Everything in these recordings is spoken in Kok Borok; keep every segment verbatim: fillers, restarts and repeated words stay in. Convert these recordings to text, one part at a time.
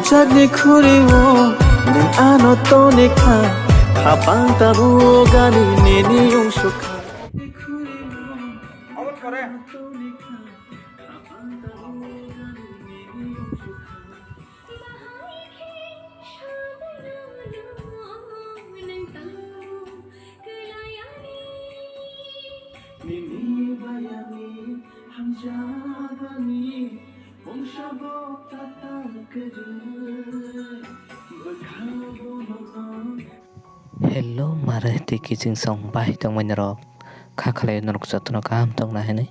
Chakni khuri o nwng ano toni kha, khapang tabuk ani nini ungsukha. Nini bayani hamjagani mungsa bo tatal kwrwi bwkha bo nono. Hello, mare tei kiching song bai tongmani rok. Kha khlai norok jotono kaham tongna hinwi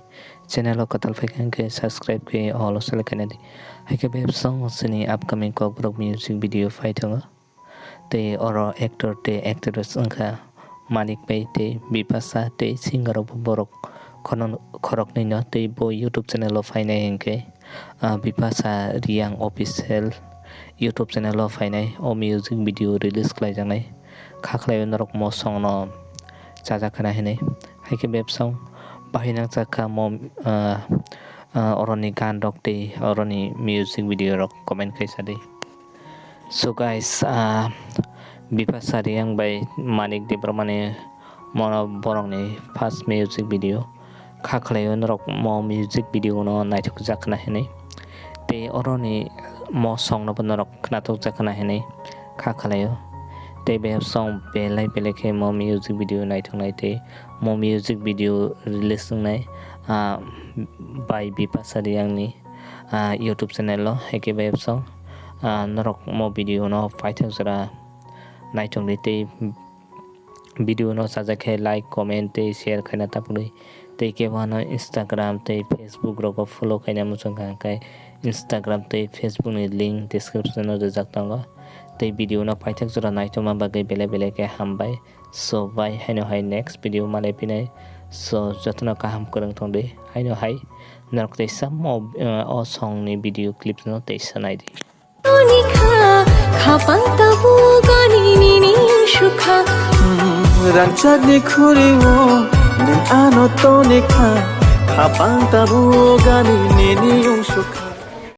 channel o kwtal phaikha hinkhe subscribe khe all o select khaina di. Haikhe bebsong chini upcoming kokborok music video phai tongo. Tei oro actor tei actress wngkha Manik bai tei Bipasa tei singer rok bo borok khono-, khoroknwi no tei bo YouTube channel o phainai hinkhe, ah, Bipasa Reang Official YouTube channel o phainai o music video release khlaijaknai. Kha khlai o norok mo song no chajak khna hinwi. Haikhe bebsong bahai nangchak kha mo, ah, ah, oroni gan rok tei oroni music video rok comment khai sa di. So guys, ah, Bipasa Reang bai Manik Debbarmani mono borokni first music video. Kha khlai o norok mo music video no naithok jak khna hinwi. Tei oroni mo song no bo norok khnatok jak khna hinwi kha khlai o. Tei bebsong belai belai khe mo music video naithok nai tei mo music video release wngnai, ah, bai Bipasa Reang ni, ah, YouTube channel o. Haikhe bebsong, ah, norok mo video no paithak jora naithok di tei video no sajak khe like, comment tei share khaina tapudi. Tei kebo ano Instagram tei Facebook rogo follow khaina muchung kha, hwnkhe Instagram tei Facebook ni link description o rijak tongo. Tei video no paithak jora naithokma bagwi belai belai khe hambai. So bai haino hai next video malai phinai. So jotono kaham kwrwng thong di. Haino hai norok teisa mo, eh, o song ni video clip no teisa nai di. Toni kha, khapang tabuk ani nini sukha. Hmm, rangchakni khuri o nwng ano toni kha, khapang tabuk ani nini ungsukha.